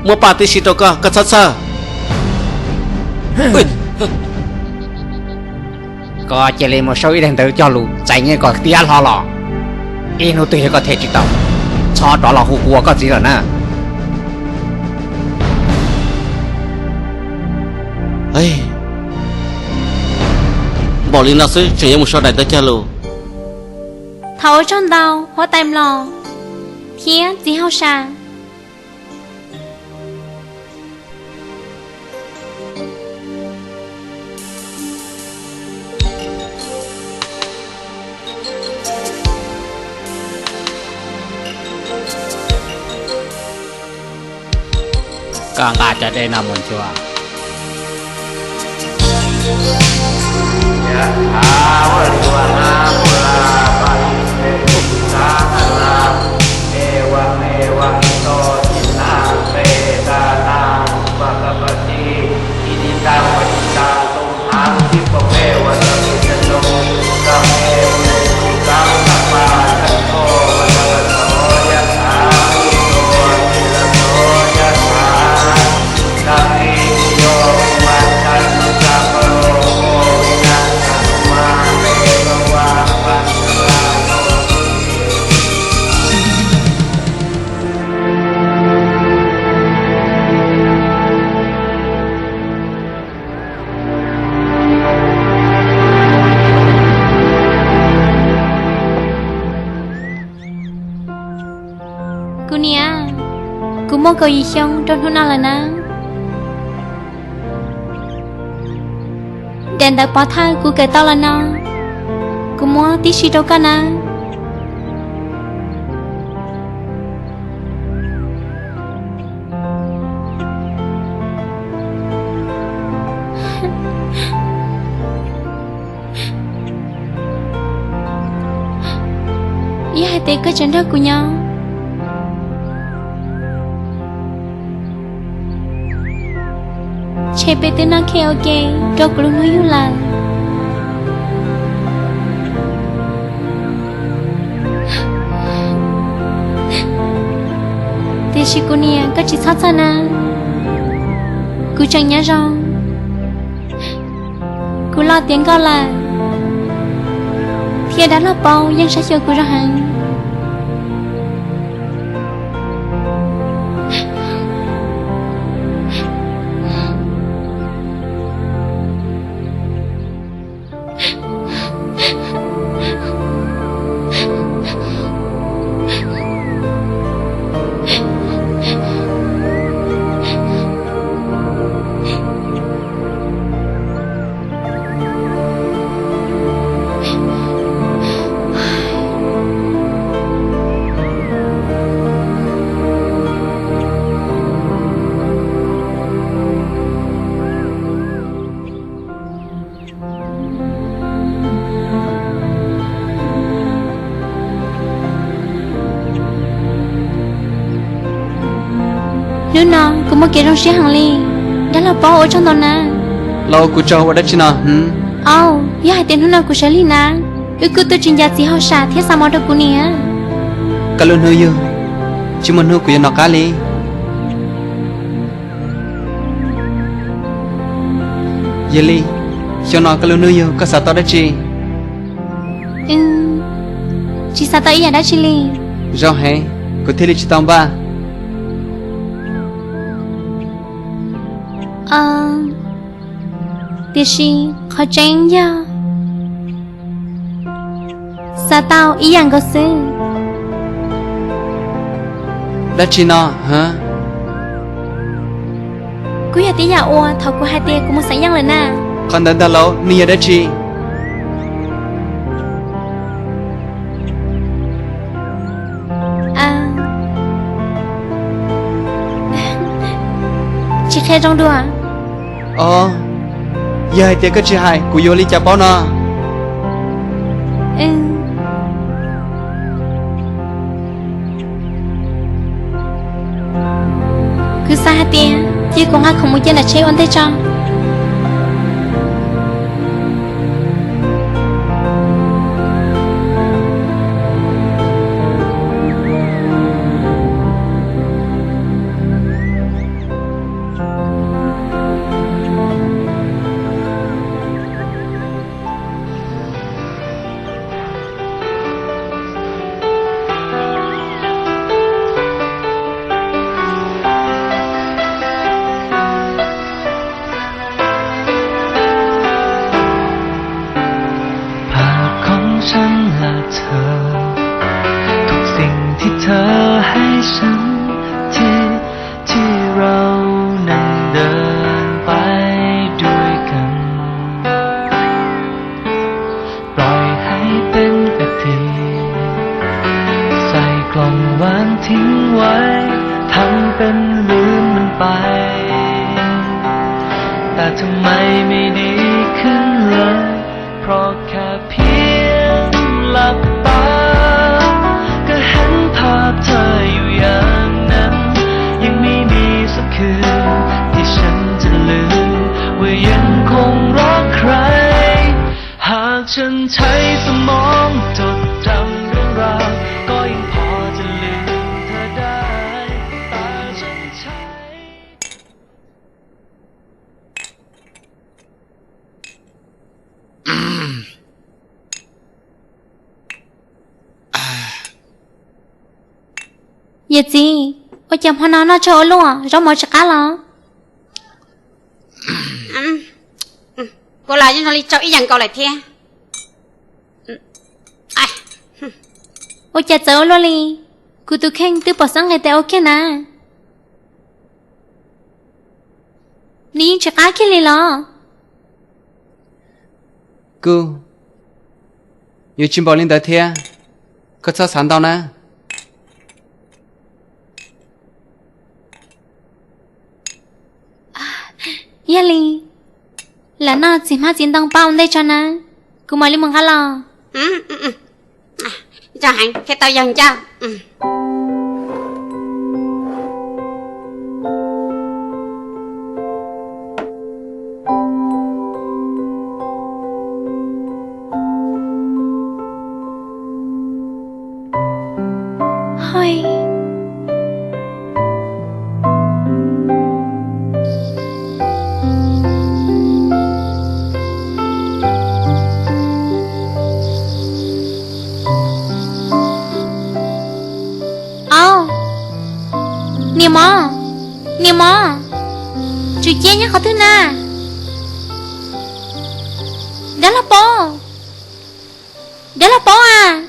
Muab paj tib si rau koj, koj txhob txhawj. Koj cia li mus sau ib daim ntawv cog lus txais nyiaj kom tiav hlo los. Ib hnub twg yog koj them tsis tau, txhob rov los hu kuv ua koj txiv lawm na. Npaum li no xwb tseem yuav mus sau daim ntawv cog lus. Thov ua tsaug ntau huab tais mlom thiab txiv hauj sam. Koj nqa cov dej no mus ncua. Kuv niam, kuv muaj kaum yim xyoo rau hnub no lawm na. Daim ntawv pov thawj kuv kawm tau los no, kuv muab tib si rau koj na. Yog hais tias koj tseem nrog kuv nyob, ntshe peb twb noj kheej ua ke rau kuv lub hnub yug lawm. Tiam sis kuv niam, koj tsis txhob txhawj na, kuv tseem nyob zoo. Kuv los tiav nkauj lawm, thiab dab laug paub yeej saib xyuas kuv zoo heev. Hnub no kuv muaj kev zoo siab heev li, dab laug paub ua tsaug ntau na. Los ua kuv tsaug ua dab tsi no? Au, yog hais tias hnub no kuv sawv lig na, wb kuj tuaj tsis nco txiv hauj sam thiab xa mov rau kuv niam. Koj lub hnub yug, tsis muaj hnub kuv yuav nov qab li. Yog li, xyoo no koj lub hnub yug koj xav tau dab tsi? Tsis xav tau ib yam dab tsi li. Zoo heev, kuv thiaj li tsis tau npaj. Tiam sis qhov tseeb yog xav tau ib yam nkaus xwb. Dab tsi no? Kuj yog tib yam uas thaum kuv hais tias kuv mus xeem Yeej lawm na. Qhov ntawd ntag lauj, nws yog dab tsi? Tsis qhia zoo dua. Os, yog hais tias koj tsis hais kuv yuav li cas paub no? Kuv xav hais tias cia kuv nqa khoom mus cia nram tsheb ua ntej tso. ทำไมไม่ดีขึ้นเลย เพราะแค่เพียงหลับตา ก็เห็นภาพเธออยู่อย่างนั้น ยังไม่มีสักคืนที่ฉันจะลืม ว่ายังคงรักใคร หากฉันใช้สมองจดจำเรื่องราว ก็ยังพอจะลืมเธอได้ แต่ฉันใช้ Yawm txiv, ua cas hmo no noj tsau ua luaj, zaub mov tsis qab los? Kuv los zoo li tsau ib yam nkaus lawm thiab. Ua cas txawv ua luaj li? Kuv tus kheej twb pom xeeb nqis tes ua kiag na. Nws yeej tsis qab kiag li los? Kuj yuav tsis npaum li ntawd thiab, koj txhob xav ntau na. Yog li, lam noj txiv hmab txiv ntoo pab ua ntej tso na, kuv mam li mus nqa los. Ntau heev thiaj tau yog ncauj. Au, niam mov, niam mov, tswm ciab nyob qhov twg na? Dab laug paub, dab laug paub a.